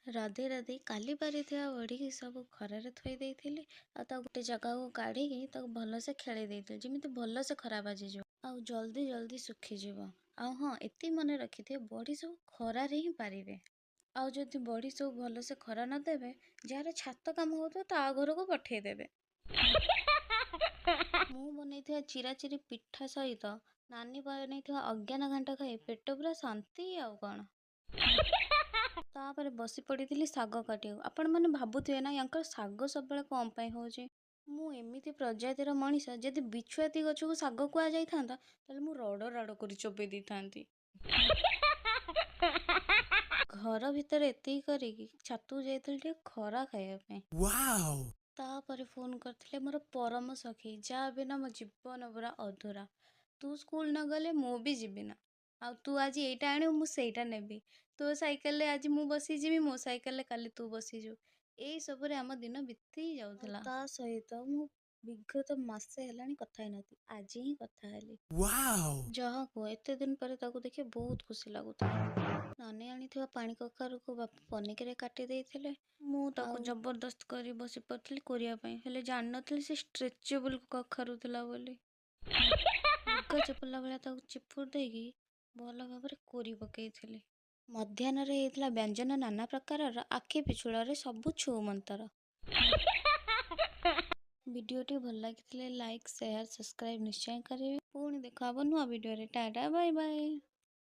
ରାଧେ ରାଧେ। କାଲି ପାରିଥିବା ବଢ଼ିକି ସବୁ ଖରାରେ ଥୋଇ ଦେଇଥିଲି ଆଉ ତାକୁ ଗୋଟେ ଜାଗାକୁ କାଢ଼ିକି ତାକୁ ଭଲସେ ଖେଳେଇ ଦେଇଥିଲି, ଯେମିତି ଭଲସେ ଖରା ବାଜିଯିବ ଆଉ ଜଲ୍ଦି ଜଲ୍ଦି ଶୁଖିଯିବ। ଆଉ ହଁ, ଏତିକି ମନେ ରଖିଥିବେ, ବଢ଼ି ସବୁ ଖରାରେ ହିଁ ପାରିବେ। ଆଉ ଯଦି ବଢ଼ି ସବୁ ଭଲସେ ଖରା ନ ଦେବେ, ଯାହାର ଛାତ କାମ ହେଉଥିବ ତା ଘରକୁ ପଠେଇଦେବେ। ମୁଁ ବନେଇଥିବା ଚିରାଚିରି ପିଠା ସହିତ ନାନୀ ବନେଇଥିବା ଅଜ୍ଞାନ ଘାଣ୍ଟ ଖାଇ ପେଟ ପୁରା ଶାନ୍ତି, ଆଉ କ'ଣ। ତାପରେ ବସି ପଡ଼ିଥିଲି ଶାଗ କାଟିବାକୁ। ଆପଣମାନେ ଭାବୁଥିବେ ନା, ୟାଙ୍କର ଶାଗ ସବୁବେଳେ କ'ଣ ପାଇଁ ହେଉଛି? ମୁଁ ଏମିତି ପ୍ରଜାତିର ମଣିଷ, ଯଦି ବିଛୁଆତି ଗଛକୁ ଶାଗ କୁହାଯାଇଥାନ୍ତା ତାହେଲେ ମୁଁ ରଡ଼ ରାଡ଼ କରି ଚୋବେଇ ଦେଇଥାନ୍ତି। ଘର ଭିତରେ ଏତିକି କରିକି ଛାତକୁ ଯାଇଥିଲି ଟିକେ ଖରା ଖାଇବା ପାଇଁ। ତାପରେ ଫୋନ୍ କରିଥିଲେ ମୋର ପରମ ସଖୀ, ଯାହା ବିନା ମୋ ଜୀବନ ପୁରା ଅଧୁରା। ତୁ ସ୍କୁଲ ନ ଗଲେ ମୁଁ ବି ଯିବି ନା, ଆଉ ତୁ ଆଜି ଏଇଟା ଆଣିବୁ, ମୁଁ ସେଇଟା ନେବି, ତୋ ସାଇକେଲରେ ଆଜି ମୁଁ ବସିଯିବି, ମୋ ସାଇକେଲରେ କାଲି ତୁ ବସିଯିବୁ। ଏଇସବୁରେ ଆମ ଦିନ ବିତି ଯାଉଥିଲା। ତା ସହିତ ମୁଁ ବିଗତ ମାସେ ହେଲାଣି କଥା ହେଇନଥିଲି, ଆଜି ହିଁ କଥା ହେଲି। ଯାହା କୁହ, ଏତେ ଦିନ ପରେ ତାକୁ ଦେଖି ବହୁତ ଖୁସି ଲାଗୁଥିଲା। ନାନୀ ଆଣିଥିବା ପାଣି କଖାରୁକୁ ବାପା ପନିକିରେ କାଟି ଦେଇଥିଲେ। ମୁଁ ତାକୁ ଜବରଦସ୍ତ କରି ବସି ପଡ଼ିଥିଲି କୋରିବା ପାଇଁ, ହେଲେ ଜାଣିନଥିଲି ସେ ଷ୍ଟ୍ରେଚେବଲ୍ କଖାରୁ ଥିଲା ବୋଲି। ଲୁଗା ଚିପୁଡ଼ିଲା ଭଳିଆ ତାକୁ ଚିପୁଡ଼ି ଦେଇକି ଭଲ ଭାବରେ କୋରି ପକେଇଥିଲି। ମଧ୍ୟାହ୍ନରେ ହେଇଥିଲା ବ୍ୟଞ୍ଜନ ନାନା ପ୍ରକାରର, ଆଖି ପିଛୁଳାରେ ସବୁ ଛୁମନ୍ତର। ଭିଡ଼ିଓଟି ଭଲ ଲାଗିଥିଲେ ଲାଇକ୍, ସେୟାର, ସବସ୍କ୍ରାଇବ୍ ନିଶ୍ଚୟ କରିବେ। ପୁଣି ଦେଖା ହେବ ନୂଆ ଭିଡ଼ିଓରେ। Tata, bye bye.